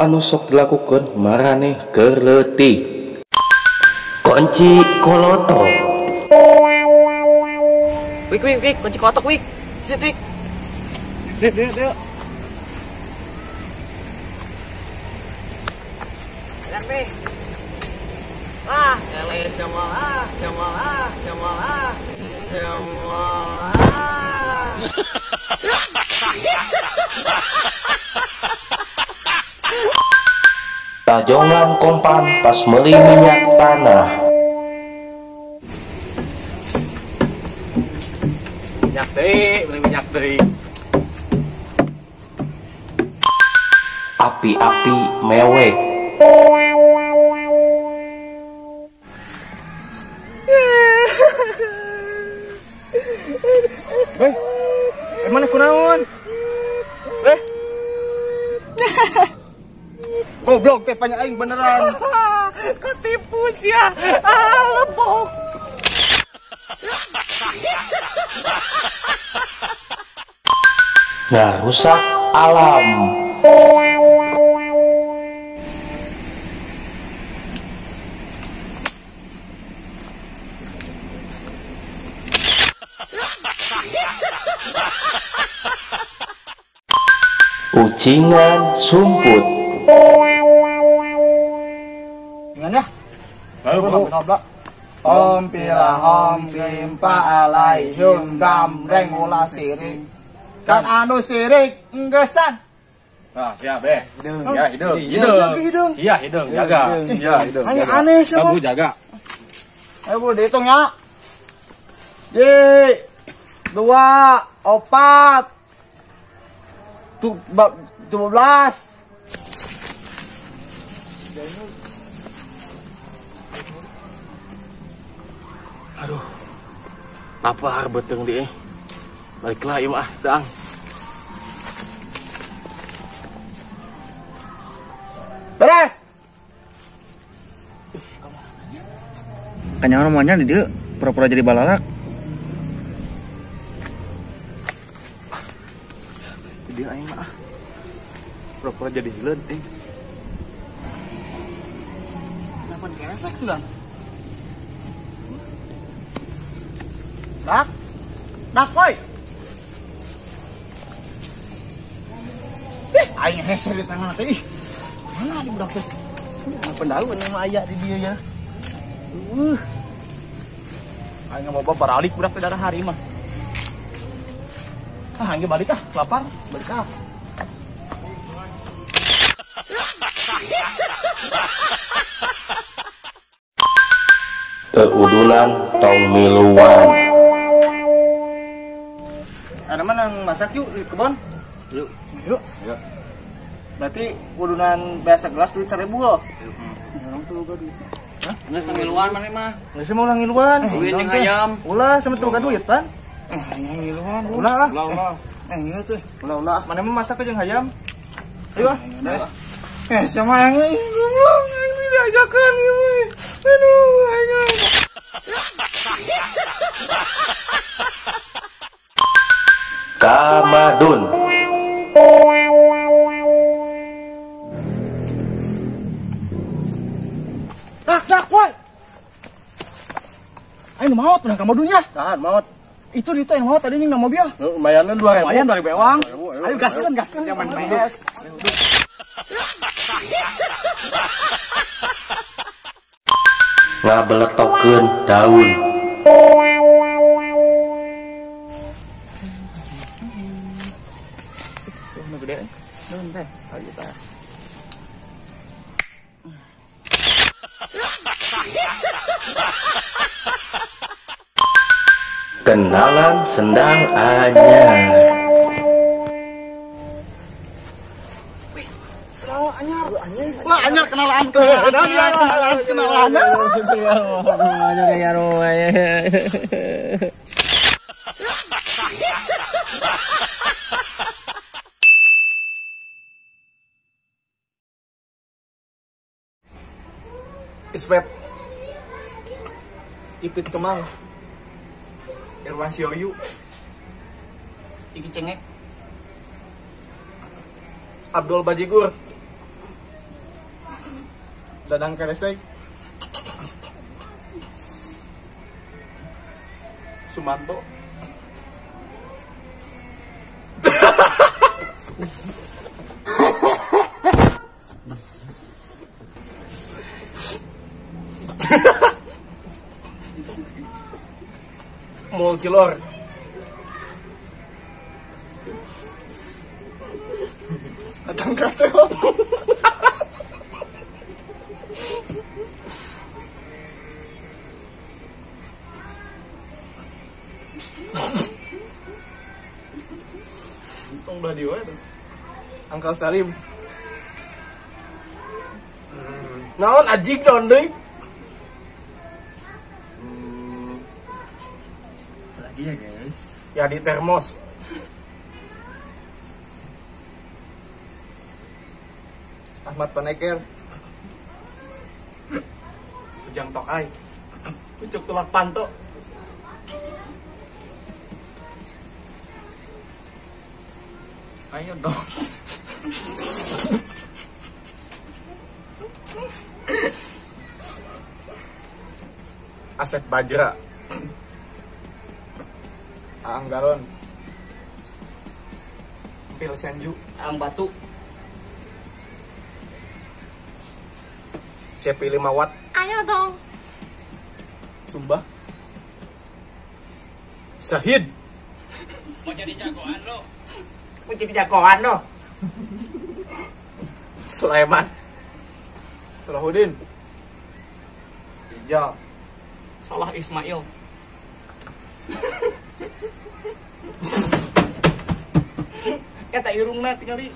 anu sok dilakukeun maraneh keur leutik. Kunci kolotok. Wik wik wik, kunci kolotok wik. Sit wik. Dek dek dek. Enak nih. Ah, ele semua ah, semua ah, semua ah, semua ah. Tajongan kompan pas meuli minyak tanah. Minyak deui, beli minyak deui. Api-api mewek. Weh, mana kunaon? Weh. Goblok teh banyak aing beneran. Ketipu sia. Ah, lebok. Ngarusak alam. Ucingan sumput. Ingat ya? Ayo, om pilahom bimpa alaihum gamreng ulah sirik. Kan anu sirik enggesan. Nah, siap eh. Hidung, ya hidung. Hidung. Hidung. Iya, hidung jaga. Iya, hidung. Ayo aneh semua. Kamu jaga. Ayo Bu dihitung ya. J 2 4 12. Aduh, lapar beteng deh. Baliklah ieu mah, tang. Beres. Kanyawan maunya di dieu pura-pura jadi balalak. Di dieu aing mah. Pura-pura jadi hileud euy. Kenapa dikeresek sudah? Dak. Dak woi. Ih, aing hese di tangan teh. Ih. Mana di budak teh? Pendalu mah aya di dieu ya. Aing mau baralik budak teh darah hari mah. Ah, aing balik ah, lapar, balik ah. Keudulan tong miluan. Ada mana yang masak yuk di kebon? Yuk. Yuk. Yuk. Berarti udunan biasa gelas duit 1000 loh. Orang tuh boga duit. Hah? Geus ngiluan mana mah? Geus mau ngiluan. Duit jeung ayam. Ulah sama tuh boga duit, Pan. Ngiluan. Ulah ah. Ulah. Ngilu tuh. Ulah ulah. Mana mah masak jeung hayam? Ayo ah. Sama yang goblok aing diajakan ieu. Aduh, aing. Kamadun. Dak dak woi. Aing maot menang kamadunya. Sahan maot. Itu di itu yang maot tadi nih mobil. Lumayan 2000. Lumayan 2000 ewang. Ayo gaskeun gaskeun. Zaman PS. Ngabeletokkeun daun. Gede. Daun teh. Ayo tah. Kenalan sendang anyar. Anyar. Wah, anyar kenalan kenalan kenalan kenalan. Ispet Ipit Kemang Irwan Sioyu Iki Cengek Abdul Bajigur Dadang Keresek. Sumanto. Multilor. Atang Kateo. Tong belah dieu tuh. Angkal Salim. Naon ajig naon deui? Lagi ya guys. Ya di termos. Ahmad Paneker. Ujang Tokai. Ucuk tulak panto. Ayo dong. Asep Bajra. Aang Galon. Pil Senju. Aang Batu. CP 5 watt. Ayo dong. Sumba. Sahid. Mau jadi jagoan lo. Mau jadi jagoan lo. Sulaiman. Salahuddin. Ijal. Salah Ismail. Eta irungna tingali.